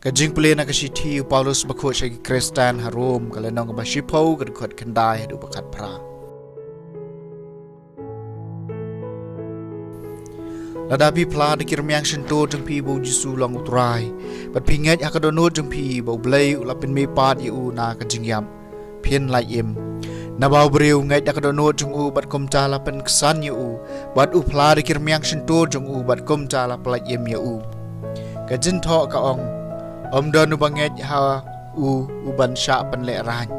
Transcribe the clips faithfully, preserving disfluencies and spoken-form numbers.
Ka jingpule na ka shithi u Paulus bakhuid sha ki Khristan ha Rom, ka lynnong kaba shiphew, ka dkhot khyndai haduh ba khatphra. Lada phi phla da ki rmiang shyntur jong phi ba u Jisu long u Trai, bad phi ngeit ha ka dohnud jong phi ba U Blei u la pynmihpat ïa u na ka jingïap, phin lait im. Naba u briew u ngeit da ka dohnud jong u bad kumta la pynksan ïa u, bad u phla da ki rmiang shyntur jong u bad kumta la pyllait im ïa u. Ka jingthoh ka ong, ym don uba ngeit ha u uban shah pynlehrain.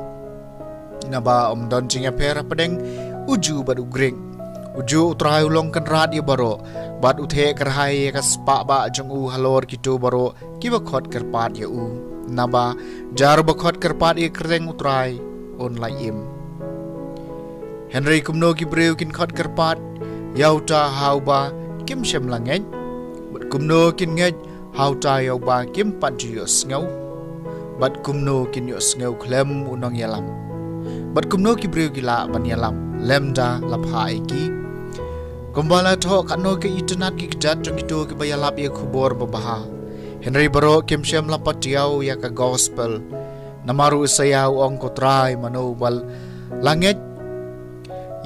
Naba ym don jingïapher hapdeng u Jiw bad u Grik. U Jiw u Trai u long kynrad ïa baroh, bad u theh kyrhai ïa ka spah bah jong u halor kito baroh kiba khot kyrpad ïa u. Naba jar uba khot kyrpad ïa ka kyrteng u Trai un lait im. Hynrei kumno ki briew kin khot kyrpad ïa uta ha uba kim shym la ngeit? Bad kumno kin ngeit ha uta ïa uba kim pat ju ïohsngew? Bad kumno kin ïohsngew khlem u nongïalam? Bad kumno ki briew ki lah ban ïalam lymda la phah ïa ki? Kumba la thoh, katno ka itynnad ki kjat jong kito kiba ïalap ïa ka khubor babha. Hynrei baroh kim shym la patiaw ïa ka gospel. Namar u Isaïah u ong, ko Trai, mano uba la ngeit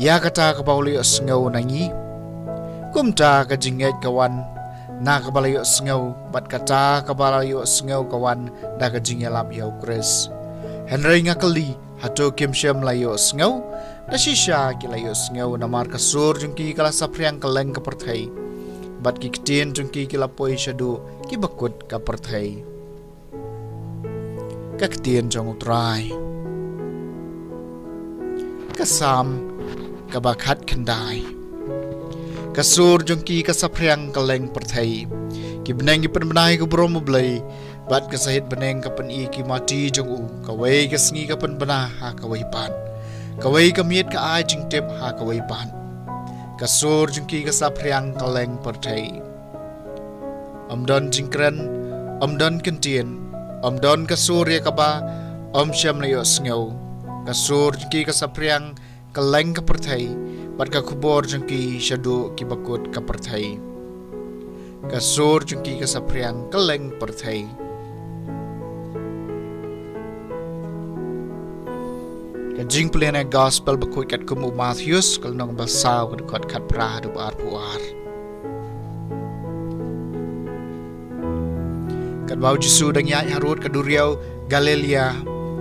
ïa kata kaba u la ïohsngew na ngi? Kumta ka jingngeit ka wan na kaba la ïohsngew, bad kata kaba la ïohsngew ka wan da ka jingïalap ïa u Khrist. Hynrei nga kylli, hato kim shym la ïohsngew? Da shisha ki la ïohsngew, namar ka sur jong ki ka la saphriang kylleng ka pyrthei, bad ki ktien jong ki ki la poi shaduh kiba kut ka pyrthei. Ka ktien jong u Trai. Ka Salm kaba khatkhyndai. Ka sur jong ki ka saphriang kylleng pyrthei. Ki bneng ki pynbna ïa ka burom U Blei, bad ka sahit bneng ka pyni ki mati jong u. Kawei ka sngi ka pynbna ha kawei pat, kawei ka miet ka ai jingtip ha kawei pat. Ka sur jong ki ka saphriang kylleng pyrthei. Ym don jingkren, ym don kyntien, ym don ka sur ïa kaba ym shym la ïohsngew. Ka sur jong ki ka saphriang kylleng ka pyrthei, bad ka khubor jong ki shaduh kiba kut ka pyrthei. Ka sur jong ki ka saphriang kylleng pyrthei. Ka jingpule na ka gospel bakhuid katkum u Mathaios, ka lynnong ba saw, ka dkhot khatphra haduh ba arphew ar. Katba u Jisu u dang ïaid harud ka duriaw Galilea,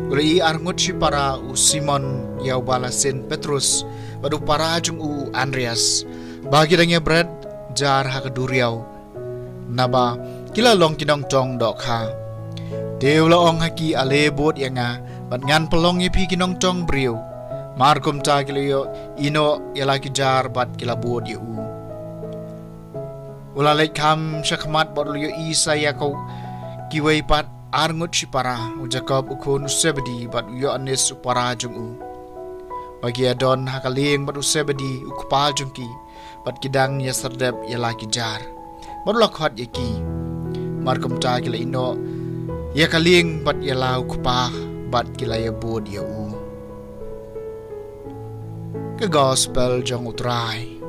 u la ïohi arngut shipara, u Simon ïa uba la sien Petrus, bad u para jong u u Andreas, ba ki dang ïabret jar ha ka duriaw, naba ki la long ki nongtong dohkha. Te u la ong ha ki, ale bud ïa nga, bad ngan pynlong ïa phi ki nongtong briew. Markumta ki la ïoh ïehnoh ïa la ki jar bad ki la bud ïa u. U la leit kham sha khmat bad u la ïohi sa ïa kiwei pat arngut shipara, u Jakob u khun u Sebedi bad u Ïoannis u para jong u, ba ki ïadon ha ka lieng bad u Sebedi u kpa jong ki, bad ki dang ïasyrdep ïa la ki jar. Bad u la khot ïa ki. Markumta ki la ïehnoh ïa ka lieng bad ïa la u kpa, bad ki la ïabud ïa u. Ka gospel jong u Trai.